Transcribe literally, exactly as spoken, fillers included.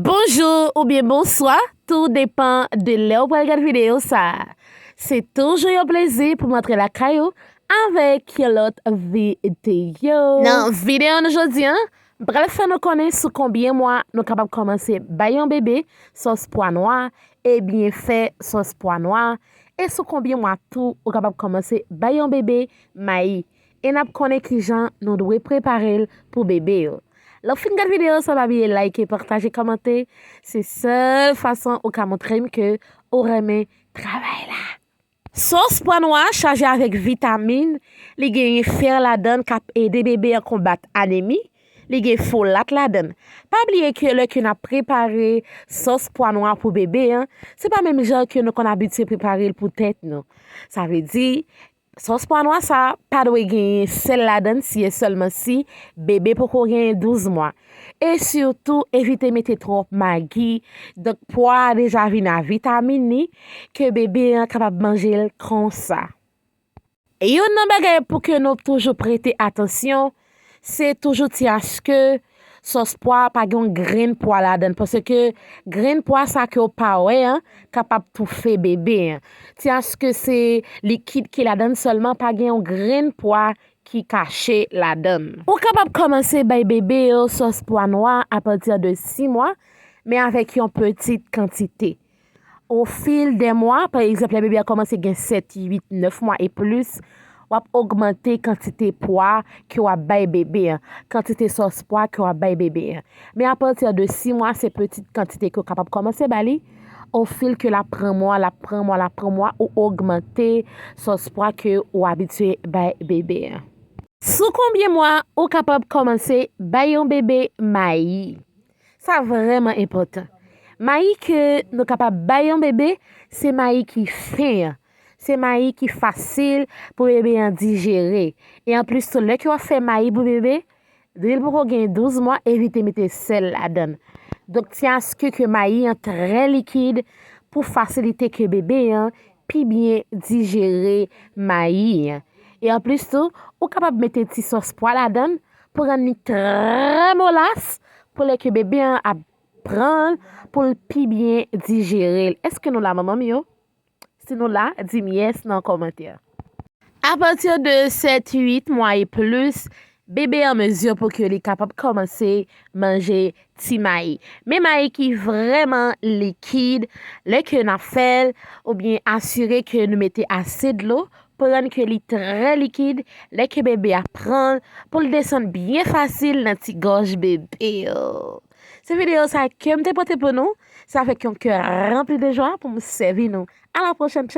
Bonjou oubyen bonswa, tou depan de lè w pral gad videyo sa a. Se toujou yon plezi pou m antre lakay ou avèk yon lòt videyo. Nan videyo nou jodi a, m pral fè nou konnen sou konbyen mwa nou kapab kòmanse bay yon bebe sòs pwa nwa, e byen fè sòs pwa nwa, e sou konbyen mwa tou ou kapab kòmanse bay yon bebe mayi. E n ap konnen kijan nou dwe prepare l pou bebe yo. Lè w fin gad videyo sa, pa bliye like, pataje, kòmante. Se sèl fason ou ka montre m ke ou renmen travay la. Sòs pwa nwa chaje avèk vitamin, li genyen fè ladan l k ap ede bebe an konbat anemi, li gen folat ladan l. Pa bliye ke lè ke n ap prepare sòs pwa nwa pou bebe an, se pa menm jan ke nou konn abitye prepare l pou tèt nou. Sa vle di, sòs pwa nwa sa a pa dwe genyen sèl ladan l si e sèlman si bebe poko genyen douz mwa. E sitou, evite mete twòp magi. Donk, pwa a deja vin a vitamin li, ke bebe an kapab manje l konsa. E youn nan bagay pou ke nou toujou prete atansyon, se toujou ti aske sòs pwa pa gen yon grenn pwa ladan l, paske grenn pwa sa ke w pa wè an kapab toufe bebe an. Ti aske se likid ki ladan l sèlman, pa gen yon grenn pwa ki kache ladan l. Ou kapab kòmanse bay bebe yo sòs pwa nwa apati de sis mwa, men avèk yon piti kantite. Au fil des mois, pa egzanp, lè bebe a kòmanse gen sèt, uit, nèf mwa e plis, w ap ogmante kantite pwa ke w ap bay bebe an, kantite sòs pwa ke w ap bay bebe an. Men apati de sis mwa, se piti kantite ke w kapab kòmanse ba li. Au fil ke l ap pran mwa, l ap pran mwa, l ap pran mwa, ou ogmante sòs pwa ke w abitye bay bebe an. Sou konbyen mwa ou kapab kòmanse bay yon bebe mayi? Sa vrèman enpòtan. Mayi ke nou kapab bay yon bebe, se mayi ki fen an. Se mayi ki fasil pou bebe an dijere. E anplis tou, lè ke w ap fè mayi pou bebe, depi l poko gen douz mwa, evite mete sèl ladan l. Donk, ti aske ke mayi an trè likid pou fasilite ke bebe an pi byen dijere mayi an. E anplis tou, ou kapab mete ti sòs pwa ladan l pou rann li trè molas, pou lè ke bebe an ap pran l, pou l pi byen dijere l. Èske nou la, manman m yo? Si nou la, di m yes nan kòmantè. Apati de sèt, uit mwa e plis, bebe an mezi pou ke li kapab kòmanse manje ti mayi. Men mayi ki vrèman likid, lè ke n ap fè l, oubyen asire ke nou mete ase dlo pou rann ke li trè likid, lè ke bebe a pran l, pou l desann byen fasil nan ti gòj bebe yo. Se videyo sa ke m te pote pou nou. Se avèk yon kè ranpli de jwa pou m sèvi nou. A la pwochèn.